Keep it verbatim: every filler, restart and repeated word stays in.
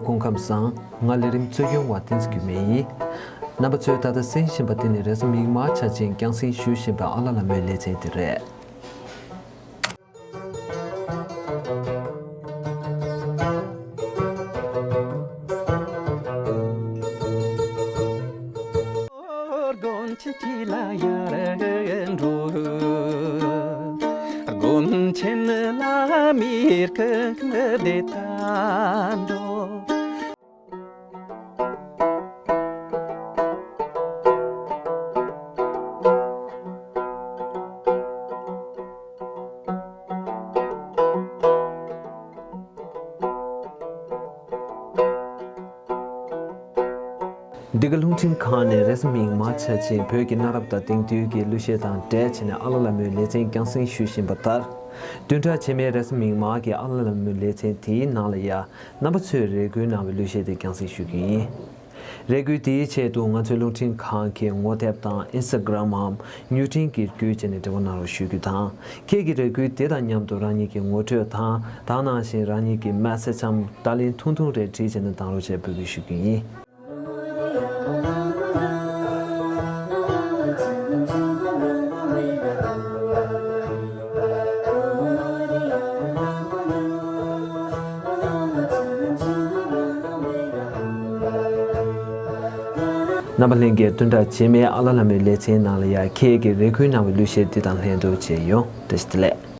སྐུ་ཁམས་བཟང་། ང་ལས་རིམ་གཙོ་སྐྱོང་བ་བསྟན་འཛིན་འགྱུར་མེད་ཡིན། རྣམ་པ་ཚོས་ད་ལྟ་གསན་བཞིན་པ་འདི་ནི་རེས་གཟའ་མིག་དམར་འཆར་ཅན་རྒྱང་སྲིང་ཞུ་བཞིན་པའི་ཨ་ལ་ལ་མོའི་ལེ་ཚན་དེ་རེད། དགོན་ཆེན་ལ་མིར་ཁང་བདེ་ཐང་འགྲོ། འདི་ག་རླུང་འཕྲིན་ཁང་ནས་རེས་གཟའ་མིག་དམར་འཆར་ཅན་བོད་ཀྱི་གནའ་རབས་དང་དེང་དུས་ཀྱི་གླུ་གཞས་དང་འབྲེལ་བྱས་ནས་ཨ་ལ་ལ་མོའི་ལེ་ཚན་རྒྱང་སྲིང་ཞུ་བཞིན་པ་ལྟར། བདུན་ཕྲག་རྗེས་མའི་རེས་གཟའ་མིག་དམར་གྱི་ཨ་ལ་ལ་མོའི་ལེ་ཚན་དེའི་ནང་ལ་ཡ། རྣམ་པ་ཚོས་རེ་སྐུལ་གནང་བའི་གླུ་གཞས་དེ་རྒྱང་སྲིང་ཞུ་རྒྱུ་ཡིན། རེ་སྐུལ་དེའི་ཆེད་དུ་ང་ཚོའི་རླུང་འཕྲིན་ཁང་གི་ངོ་དེབ་དང་ཨིན་སི་ཊ་གྷི་རམ་འམ་མྱུར་འཕྲིན་གྱིས་བརྒྱུད་བྱས་ནས་འབྲེལ་བ་གནང་རོགས་ཞུ་རྒྱུ་དང་། ཁྱེད་ཀྱི་རེ་སྐུལ་དེ་དང་མཉམ་དུ་རང་ཉིད་ཀྱི་ངོ་སྤྲོད་དང་། ད་ག་ནང་བཞིན་རང་ཉིད་ཀྱི་མེ་སེ་ཇི་འམ་བརྡ་ལན་ཐུང་ཐུང་རེ་བྲིས་བྱས་ནས་བཏང་རོགས་བྱས་འབོད་སྐུལ་ཞུ་རྒྱུ་ཡིན། རྣམ་པ་ལྷན་རྒྱས། བདུན་ཕྲག་རྗེས་མའི་ཨ་ལ་ལ་མོའི་ལེ་ཚན་ནང་ལ་ཡ་ཁྱེད་ཀྱིས་རེ་སྐུལ་གནང་བའི་གླུ་གཞས་འདི་དང་ལྷན་དུ་མཇལ་ཡོང་། བཀྲ་ཤིས་བདེ་ལེགས།